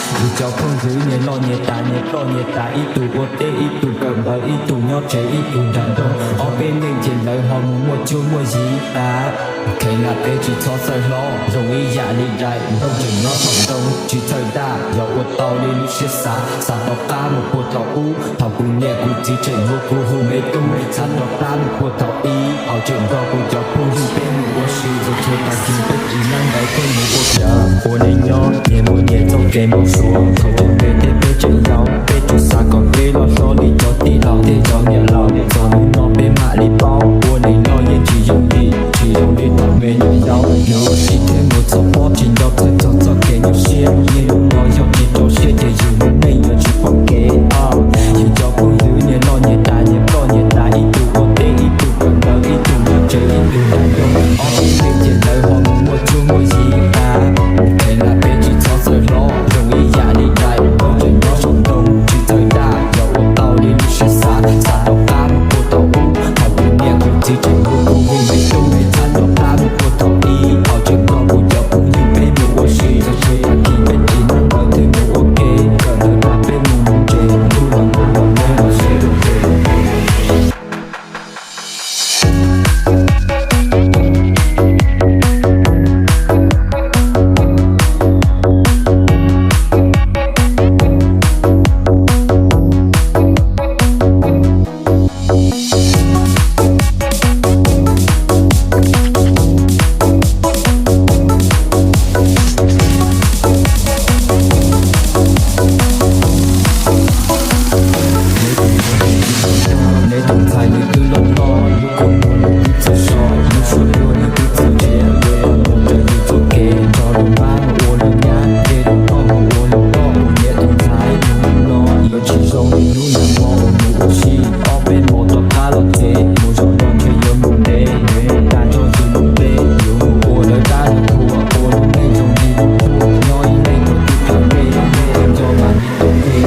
Yus cov phooj ywg nyias loj nyias tas, nyias ploj nyias tas, ib tug ua teb ib tug kawm ntawv, ib tug nyob tsev ib tug nram nroog, ob peb leeg ces lawv ho mus muaj cuab muaj yig tas. Kheev lam peb tsis txhob txawj hlob, zoo ib yam li daim nplooj tseem nyob saum ntoo, tsis txawj daj, yog ua tau li lub siab xav, xav rov qab mus puag thaum ub, thaum kuv niam kuv txiv tseem muab kuv hu me tub, xav rov qab mus puag thaum ub, thaum tseem nrog kuv cov phooj ywg peb mus ua si, txhua txhua tag kis peb tsis nyob ntawd peb mus ua si. Ua neej nyob nyias muaj nyias txoj kev npau suav, thaum tseem me thiab peb tseem yau, peb tsuas xav kom peb loj hlob li cov tij laug thiab cov niam laus, txog hnub no peb mam li paub, ua neej nyob yeej tsis yooj yim, tsis zoo li thaum me nyuam yaus, yus ua si thiab mus txog pob tsis nco txhawj txog txoj kev nyuaj siab, niaj hnub no yog tsis rau siab ces yus lub neej yuav tsis pom kev. Yus cov phooj ywg nyias loj nyias tas, nyias ploj nyias tas, ib tug ua teb ib tug kawm ntawv, ib tug nyob tsev ib tug nram nroog, ob peb leeg ces lawv ho mus muaj cuab muaj yig tas. Kheev lam peb tsis txhob txawj hlob, zoo ib yam li daim nplooj tseem nyob saum ntoo, tsis txawj daj, yog ua tau li lub siab xav, xav rov qab mus puag thaum ub, thaum kuv niam kuv txiv tseem muab kuv hu me tub, xav rov qab mus puag thaum ub, thaum tseem nrog kuv cov phooj ywg peb mus ua si, txhua txhua tag kis peb tsis nyob ntawd thiaj mus ua ke, kawm ntawv tag peb mus nuv tsev, ntuj los nag los nag los seb rau tsev. Neb tus ntxhais nws twb loj hlob, lub kua muag nws twb txawj so, lub suab luag nws twb txawj ntsia, yuav los mus raws yus txoj kev, nrog lwm pab mus ua lwm nyab, nce lwm toj mus ua lwm toj, mus nyiam tus ntxhais hnub no yuav tsis zoo li hnub nag hmo uas mus ua si, ob peb hmo rov qab los tsev, mus zaum no ntshe yuav mus ntev, yuav mus tas nrho yus lub nplej, yuav mus ua lawv dab lawv qhua, ua lub neej zoo li lub qhua, nyob ib leeg rau tus khav nplej, nco mas li tau ntshe.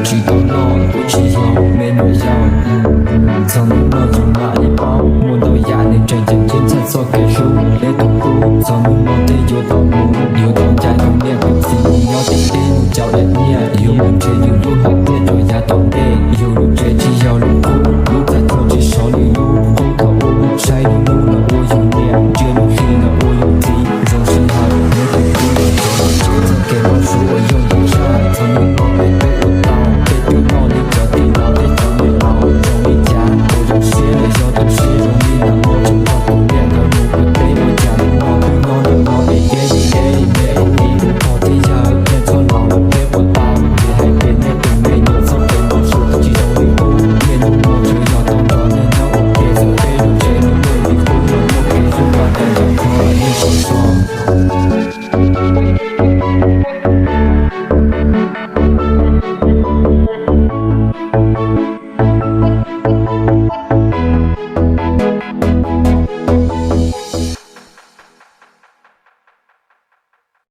Tsis tau noj kuv tsis yog me nyuam yaus, txog hnub no yus mam li paub, muaj ntau yam neeg tseem ceeb txhawj txoj kev hlub, neb tus tub txog hnub no thiaj yuav tau mus, yuav